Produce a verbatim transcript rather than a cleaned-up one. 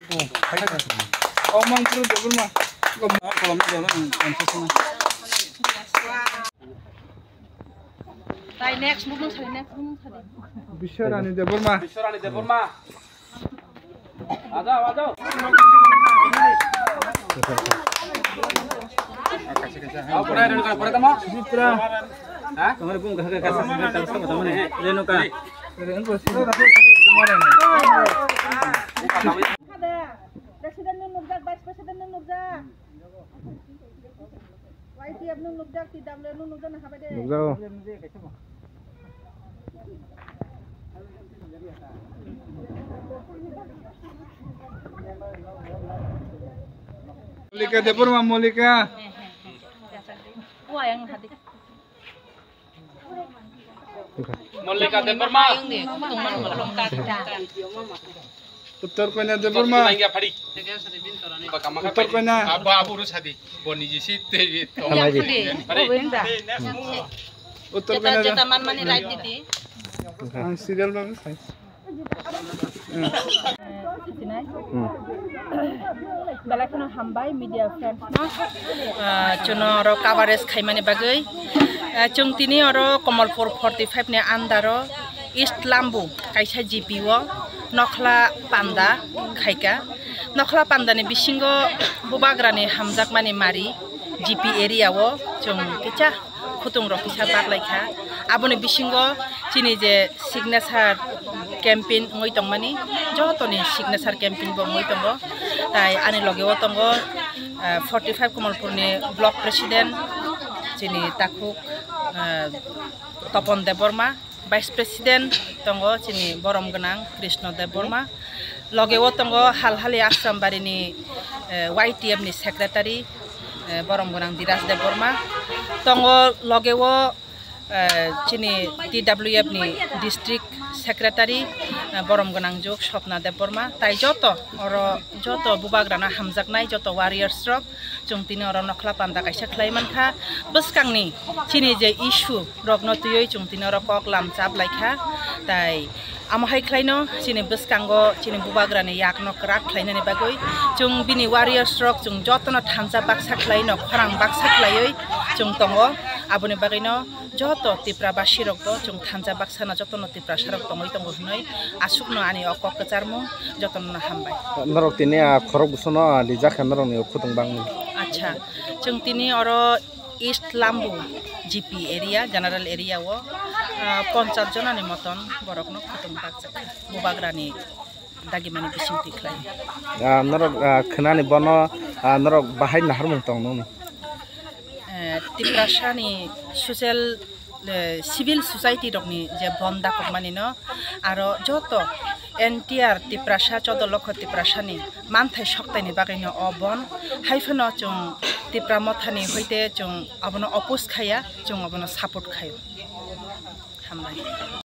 Oh, hai, hai. Oh, Mangpru Debbarma. Kolom na Debbarma, ang, ang sasana. Tai next, bumung sari, next, bumung sari. Biswarani Debbarma. Biswarani Debbarma. Ajao, ajao. Ao, pura, pura, pura, tamo? Pura. Ha? Tomar bung kha kha kha kha kha kha kha kha. Renu ka. President no nukjak, Vice President no nukjak. Y T F no nukjak, T W F no nukjak, na habai de. Nukjak. Molika Debbarma, Molika. Molika Debbarma. Uttar Konya Debbarma. Uttar Konya. Abu, abu ru sadi. Boni jisi te. Uttar Konya. Jeta man mani right diti. Ang serial bang sai. Belai kheno hambai media friends no. Ah, chwngno oro coverage khaimani bagwi. Ah, chwng tini oro Kamalpur forty five ni under o East Lambu kaisa G P o nokhla panda khaika. Nokhla panda ni bisingo bubagrani hamjakmani mari G P area o chwng kicha khutung rok kisa bak lai kha. Aboni bisingo chini je signature campaign wngwi tongmani, jotoni signature campaign bo wngwi tongo. Tai ani loge o tongo, ah, forty five Kamalpur ni block president chini takhuk, ah, Topon Debbarma, vice president tongo chini borom gwnang Krishna Debbarma, loge o tongo Halhali Asrambari ni, eh, Y T F ni secretary, eh, borom gwnang Diraj Debbarma, tongo loge o, eh, chini T W F ni district secretary, eh, borom gwnang juk Swapna Debbarma, tai joto oro joto bubagrano hamjaknai joto warriors rok chwng tini oro nokhla panda kaisa khlai mankha. Bwskangni chini je issue rokno twiwi chwng tini oro kok lam chap lai kha, tai amo hai khlaino chini bwskango chini bubagrani yakno kwrak khlainani bagwi chwng bini warriors rok chwng jotono thansa baksa khlaino, khorang baksa khlaiwi chwng tongo. Aboni bagwino joto Tipra basi rokbo chwng thansa baksano jotono Tiprasa rok tongwi tongo hwnwi aswkno ani o kok kwcharmung jotono hambai. Norok tini, ah, khorok bwsano, ah, rijak kha norokni o khutung bangni. Acha, chwng tini oro East Lambu G P area, general area o, ah, ponchas jonani moton borokno khutung bakjak kha, bubagrani dagimani bisingtwi khlai. Ah, norok, ah, khwnani bono, ah, norok bahai naharmung tong nokni? Eh, Tiprasani social, eh, civil society rokni je bon dakokmani no, aro joto N T R Tiprasa, chodo lokho Tiprasani manthai soktaini bagwino o bon. Haiphano chwng Tipra Mothani hoite chwng abono oppose khaya, chwng abono support khayo. Hambai.